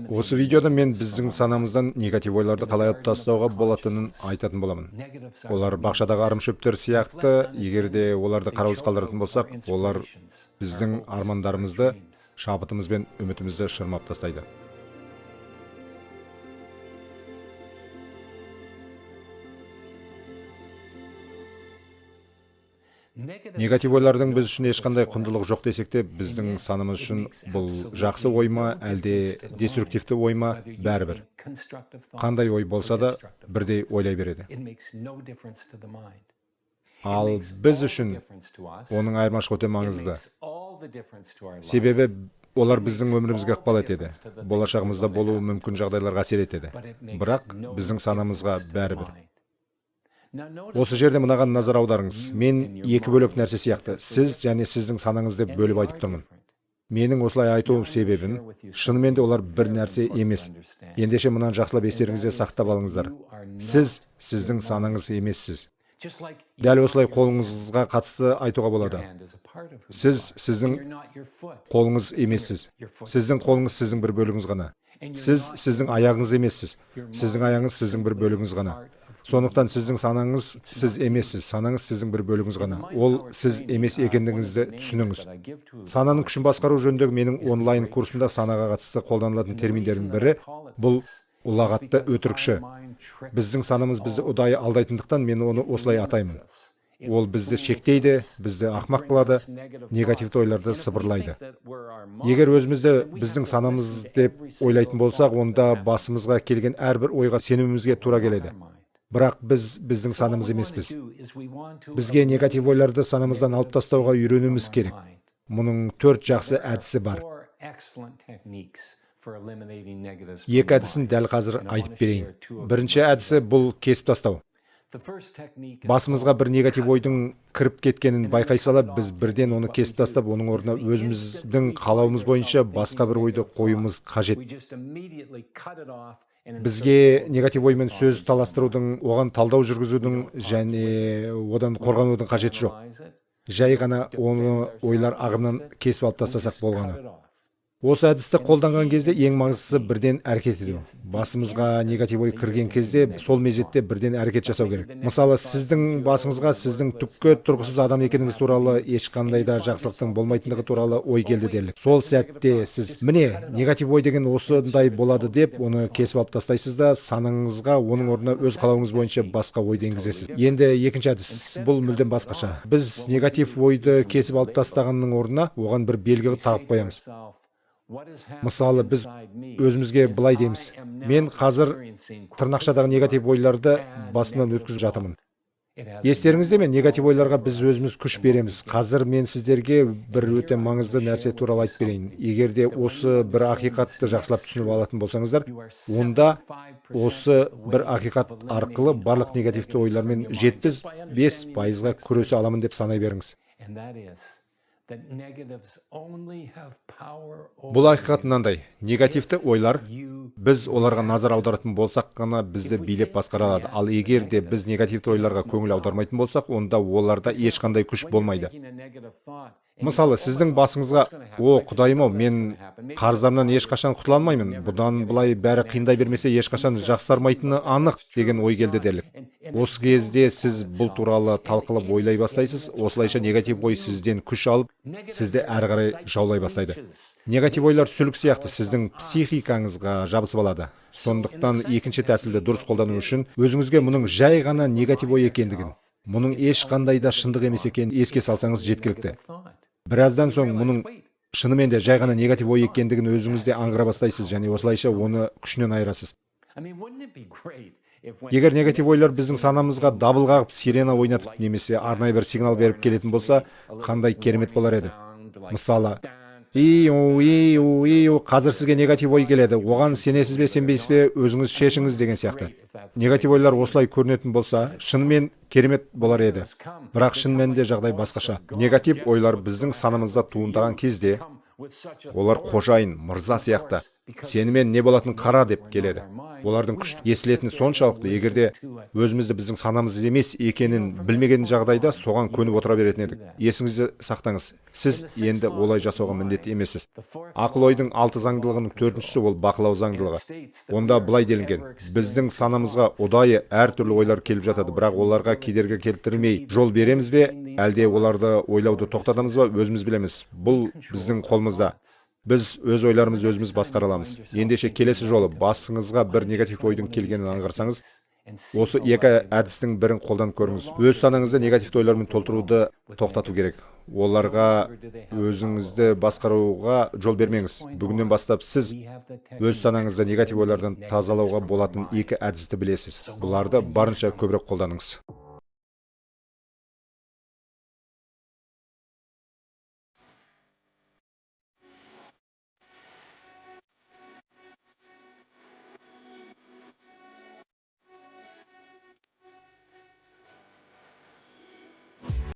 Осы видеода мен біздің санамыздан негатив ойларды қалай алып тастауға болатынын айтатын боламын. Олар бақшадағы арымшөптер сияқты, егер де оларды қараусыз қалдыратын болсақ, олар біздің армандарымызды, шабытымыз бен үмітімізді шырмап тастайды. Негатив ойлардың біз үшін ешқандай құндылығы жоқ десек те, біздің санамыз үшін бұл жақсы ой ма, әлде деструктивті ой ма, бәрібір. Қандай ой болса да, бірдей ойлай береді. Ал біз үшін оның айырмашылығы өте маңызды. Себебі олар біздің өмірімізге ықпал етеді, болашағымызда болуы мүмкін жағдайларға әсер етеді. Бірақ біздің санамызға бәрібір. Осы жерде мынаған назар аударыңыз. Мен екі бөлек нәрсе сияқты, сіз және сіздің санаңыз деп бөліп айтып тұрмын. Менің осылай айту себебім, шынымен де олар бір нәрсе емес. Ендеше мынаны жақсылап естеріңізде сақтап алыңыздар. Сіз сіздің санаңыз емессіз. Дәл осылай қолыңызға қатысты айтуға болады. Сіз сіздің қолыңыз емессіз. Сіздің қолыңыз сіздің бір бөлігіңіз ғана. Сіз сіздің аяғыңыз емессіз. Сіздің аяғыңыз сіздің бір бөлігіңіз ғана. Сондықтан сіздің санаңыз сіз емессіз, санаңыз сіздің бір бөлігіңіз ғана. Ол сіз емес екендігіңізді түсініңіз. Сананың күшін басқару жөніндегі менің онлайн курсымда санаға қатысты қолданылатын терминдердің бірі бұл ұлағатты өтірікші. Біздің санамыз бізді ұдайы алдайтындықтан мен оны осылай атаймын. Ол бізді шектейді, бізді ақмақ қылады, негативті ойларды сыбырлайды. Егер өзімізді біздің санамыз деп ойлайтын болсақ, онда басымызға келген әрбір ойға сенуімізге тура келеді. Бірақ біз біздің санамыз емеспіз. Бізге негатив ойларды санамыздан алып тастауға үйренуіміз керек. Мұның 4 жақсы әдісі бар. Екі әдісін дәл қазір айтып берейін. Бірінші әдісі бұл кесіп тастау. Басымызға бір негатив ойдың кіріп кеткенін байқай сала, біз бірден оны кесіп тастап, оның орнына өзіміздің қалауымыз бойынша басқа бір ойды қоюымыз қажет. Бізге негатив оймен сөз таластырудың, оған талдау жүргізудің және одан қорғанудың қажеті жоқ. Жай ғана оны ойлар ағымнан кесіп алып тастасақ болғаны. Осы әдісті қолданған кезде ең маңыздысы бірден әрекет ету. Басымызға негатив ой кірген кезде сол мезетте бірден әрекет жасау керек. Мысалы, сіздің басыңызға сіздің түкке тұрғысыз адам екеніңіз туралы, ешқандай да жақсылықтың болмайтындығы туралы ой келді делік. Сол сәтте сіз міне негатив ой деген осындай болады деп оны кесіп алып тастайсыз да, санаңызға оның орнына өз қалауыңыз бойынша басқа ойды енгізесіз. Енді екінші әдіс, бұл мүлдем басқаша. Біз негатив ойды кесіп алып тастағанның орнына оған бір белгі тағып қоямыз. Мысалы, біз өзімізге былай дейміз: мен қазір тырнақшадағы негатив ойларды басымнан өткізіп жатырмын. Естеріңізде ме, негатив ойларға біз өзіміз күш береміз. Қазір мен сіздерге бір өте маңызды нәрсе туралы айтып берейін. Егер де осы бір ақиқатты жақсылап түсініп алатын болсаңыздар, онда осы бір ақиқат арқылы барлық негативті ойлармен 75%-ға күресе аламын деп санай беріңіз. Бұл ақиқат мынандай: негативті ойлар, біз оларға назар аударатын болсақ қана бізді билеп басқара алады. Ал егер де біз негативті ойларға көңіл аудармайтын болсақ, онда оларда ешқандай күш болмайды. Мысалы, сіздің басыңызға: «О, құдайым-ау, мен қарыздарымнан ешқашан құтыла алмаймын, бұдан былай бәрі қиындай бермесе ешқашан жақсармайтыны анық» деген ой келді делік. Осы кезде сіз бұл туралы талқылап ойлай бастайсыз. Осылайша негатив ой сізден күш алып, сізді әрі қарай жаулай бастайды. Негатив ойлар сүлік сияқты сіздің психикаңызға жабысып алады. Сондықтан екінші тәсілді дұрыс қолдану үшін өзіңізге мұның жай ғана негатив ой екендігін, мұның ешқандай да шындық емес екенін еске салсаңыз жеткілікті. Біраздан соң мұның шынымен де жай ғана негатив ой екендігін өзіңіз де аңғара бастайсыз және осылайша оны күшінен айырасыз. Егер негатив ойлар біздің санамызға дабыл қағып, сирена ойнатып немесе арнайы бір сигнал беріп келетін болса, қандай керемет болар еді. Мысалы, иу, иу, иу, қазір сізге негатив ой келеді, оған сенесіз бе, сенбейсіз бе, өзіңіз шешіңіз деген сияқты. Негатив ойлар осылай көрінетін болса, шынымен керемет болар еді. Бірақ шын мәнінде жағдай басқаша. Негатив ойлар біздің санамызда туындаған кезде, олар қожайын, мырза сияқты Сенімен не болатынын қара деп келеді. Олардың күшті естілетіні соншалықты, егерде өзімізді біздің санамыз емес екенін білмеген жағдайда, соған көніп отыра беретін едік. Есіңізде сақтаңыз, сіз енді олай жасауға міндетті емессіз. Ақыл ойдың алты заңдылығының төртіншісі – ол бақылау заңдылығы. Онда былай делінген: біздің санамызға ұдайы әртүрлі ойлар келіп жатады, бірақ оларға кедергі келтірмей жол береміз бе, әлде оларды ойлауды тоқтатамыз ба, өзіміз білеміз. Бұл біздің қолымызда. Біз өз ойларымызды өзіміз басқара аламыз. Ендеше, келесі жолы басыңызға бір негативті ойдың келгенін аңғарсаңыз, осы екі әдістің бірін қолданып көріңіз. Өз санаңызды негативті ойлармен толтыруды тоқтату керек. Оларға өзіңізді басқаруға жол бермеңіз. Бүгіннен бастап сіз өз санаңызды негатив ойлардан тазалауға болатын екі әдісті білесіз. Бұларды барынша көбірек қолданыңыз.